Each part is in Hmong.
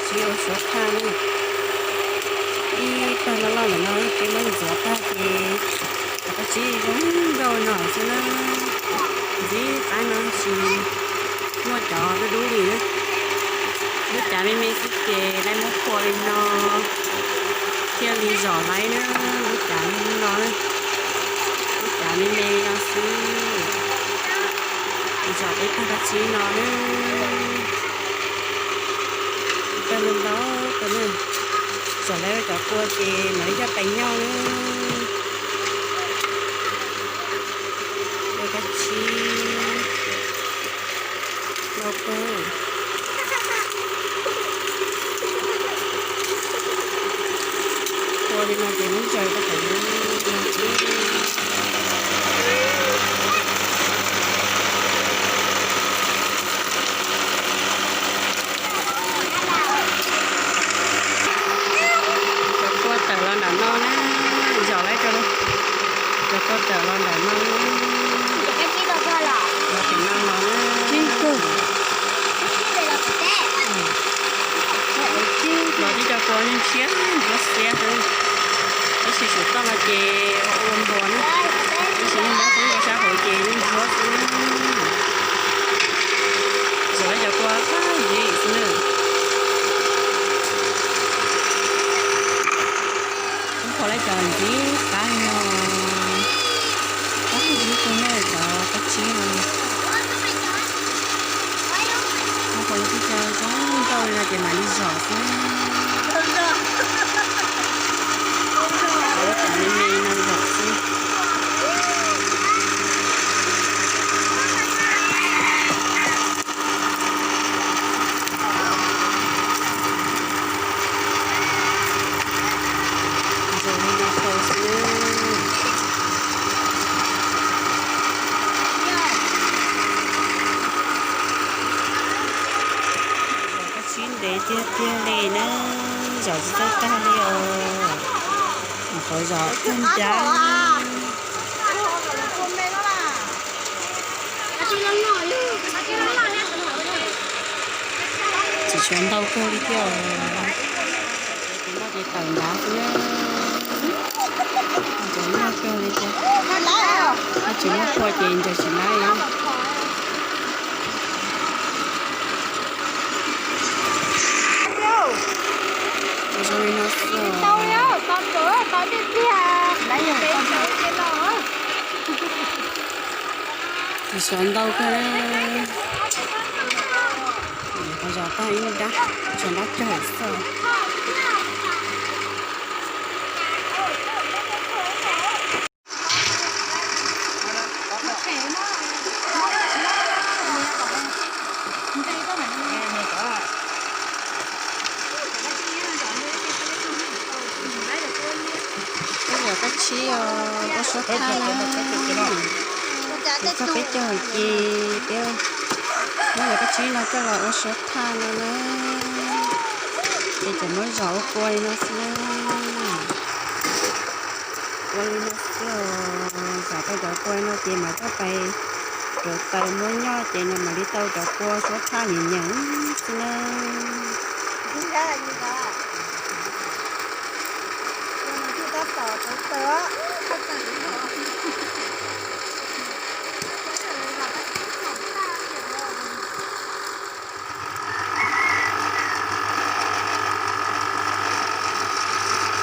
Tsib ua suav thaj na. Ib pawg loj loj ntawm no ces muab ntxuav tag ces cov kab tsib zoo nkauj no xwb na. Ntxiv qab no tsis muaj cov dub dub li na. Lub cav me me xwb ces lawv muab phua li no thiaj li zom laib na. Lub cav no, lub cav me me no xwb. Zom peb tag kab tsib no na. Tag ntau tau na. Zom lawv cov kua ces mam li coj pais nyob na. Cov kab tsib no kua. Ua li no ces muab ntsaws rau hauv no. Cov kua tawm los ntawm no na, zom lawv cov, cov kua tawm los ntawm no. Los tim no los na. Los tib co kua ntsia ntsuab xiab xwb. Tab sis saum toj no ces ua npua na, tab sis yog muab poob rau sab hauv ces yeej ntsuab xwb. Zom lawv cov kua tag zim xwb na. Kuv qhuas lawv cov ntxiv qab no, qab ntxiv kua na, cov kab tsib no. Kuv qhuas lawv tib co zoo nkauj li no ces mam li zom xwb. Lawv cov me me no zom xwb. Zoo li no tau xwb. Zom kab tsib ntev tiag tiag li na, zom tsis tau tag li os. Nyuam qhuav zom kawg ncaj. Tsis tshua ntau kawg li thiab. Ces noj ces tawm nrad xwb na. Ntsaws noj kawg li thiab. Yog tsis muab phua ces ntsaws tsis laib. Zoo li no xwb. Tsis tshua ntau kawg. Qhov zos tag ib nrab, tsuas nrab cawg xwb. Peb yog kab tsib os, ua suab thaj na. Txog peb caug ces peb muab yog kab tsib no coj los ua suab thaj no na. Ces tseem muab zom ua kua li no xwb na. Ua li no xwb os, zom tau cov kua no ces mam coj pais rauv taws muab nyob ces nws mam li tau cov kua suab thaj nyiam nyiam xwb na.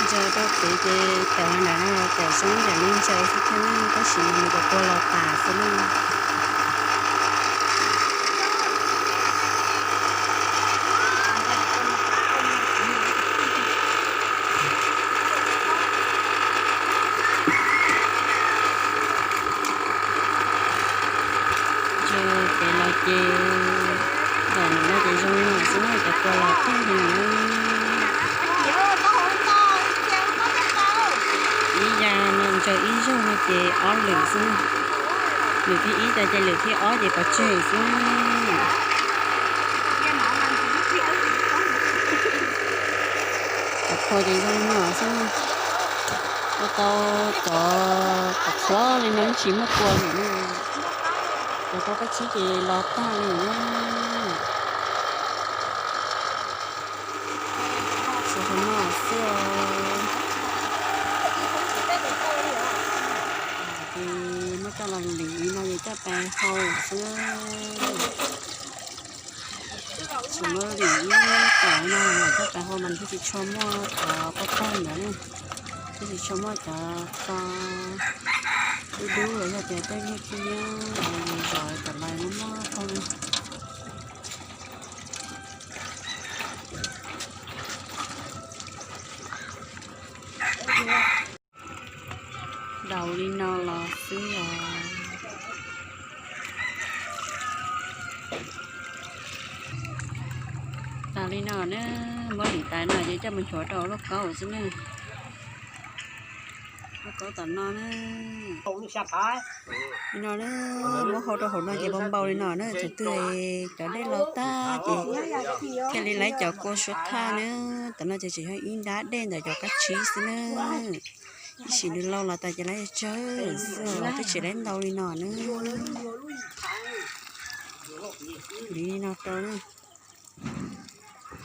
Ntsaws tau kev ces tawm los nram no los tawm zoo yam li ntsaws xwb thiab, tab sis mas nws cov kua los tas xwb na. Ntsaws kev los ces ntawm no ces zoo li no xwb na, cov kua los tag li na. Ib yav no ntsaws ib zaug no ces ob lwm xwb na. Lwm thib ib tas ces lwm thib ob ces pov tseg xwb. Cov kua ces zoo li no xwb na. Ua tau cov qhov qhuav li no tsis muaj kua lawm na. Cov kua kab tsib ces los tag li na. Los lim no ces coj pais hau xwb. Tsuas muab lim ib tom no los coj pais hau mas thiaj tsis tshua muaj cov paj tag ntawd na, thiaj tsis tshua muaj cov txo dub dub los yog tias tej nyuag txiv nyob zom zaws tam lais muab muab hau. Daus li no los xwb os. Tas li no na, muab lim tas no ces coj mus nchuav rau lauj kaub xwb na. Lauj kaub tom no na. Li no na, muab hau rau hauv no ces npau npau li no na, thaum twg cov dej laus tag ces thiaj li laib cov kua suav thaj na. Tam no ces tseem yog ib nrab dej ntawm cov kab tsib xwb na. Ib sim nws laus los tas ces laib tsawg xwb, twb tsis laib ntau li no na. Li no rau na.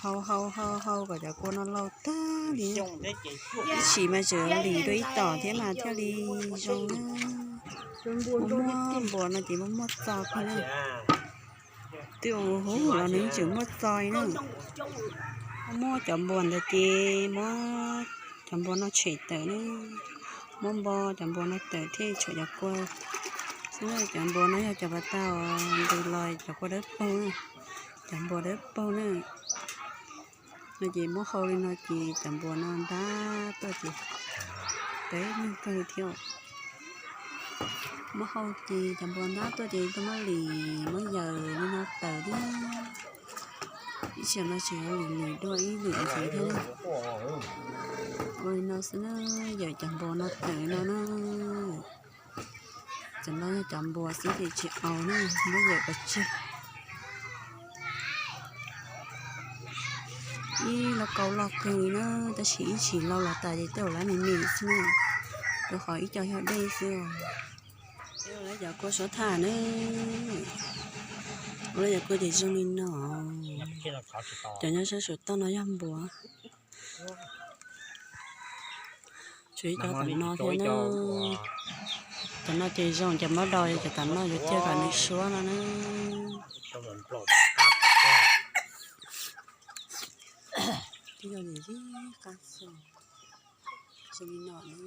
Hau hau hau hau kom cov kua no laus tag li. Ib sim mas tseem lim dua ib tom thiab mas thiaj li zoo na. Muab muab npua no ces muab muab txo kawg na. Twb ua huv los nws tseem muab txo li na. Muab cov npua ntawd ces muab cov npua no tshem tawm na. Muab npo cov npua no tawm thiaj tshem cov kua xwb na. Cov npua no yog cov pas tag ntws los cov kua dawb paug, cov npua dawb paug na. No ces muab hau li no ces cov npua no ntab tuaj ces peb neeg kawg thiab. Muab hau ces cov npua ntab tuaj ces tuaj muab lim muab yaws li no tawm thiab. Ib sim no tseem lim lim dua ib lwm ntxiv thiab. Ua li no xwb na, yaws cov npua no tawm no na. Cov no yog cov npua xwb ces tsis aus na, muab yaws pov tseg. Ib lauj kaub loj kawg na, tab sis ib sim laus los tas ces tej zaum lawv me me xwb na, rau qhov ib co yog dej xwb. Ua lawv cov kua suav thaj na, ua lawv cov kua ces zoo li no. Cov nyob sab saum toj no yog npua. Tshuav ib co tom no thiab na. Cov no ces zoo cov npau daus, cov tom no yuav cia kom nws suab no na. Twb yog ib qab xwb, zoo li no na.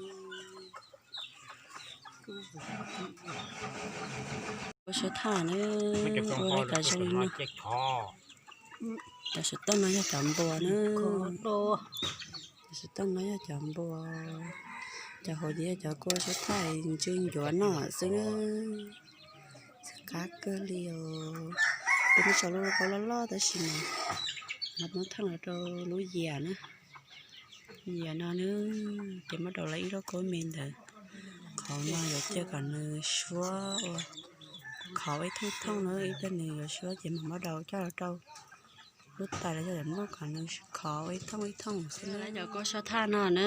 Kua suav thaj na, ua li cas zoo li no. Cov saum toj no yog cov npua na. Cov saum toj no yog cov npua. Cov hauv ces yog cov kua suav thaj ntsw ncuav noj xwb na. Qab kawg li os. Peb muab tso lub lauj kaub loj loj tab sis mas muab theej los rau lub yias na. Yias no na, ces muab daus lawv ib lauj kaub me ntawd. Qhov no yuav cia kom nws suab ua khov ib thooj thooj na, ib pliag nws yuav suab ces mam muab daus coj los rau lub tais los yog daim nplooj kom nws khov ib thooj ib thooj xwb na. Lawv cov kua suav thaj no na,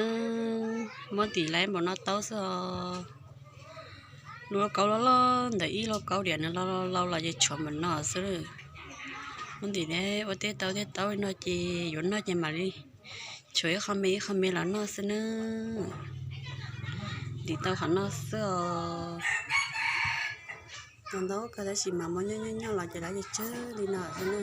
muab ntim lawv npaum no taub xwb os. Lub lauj kaub loj loj ntawm ib lauj kaub diam nws laus laus los ces tshuav npaum no xwb. Muab ntim ua tej taub tej taub li no ces yuav noj ces mam li tshuav ib qho me ib qho me los noj xwb na. Ntim tau qhov no xwb os. Ntau ntau kawg tab sis mas muab nyob nyob nyob los ces lawv tsawg li no xwb na.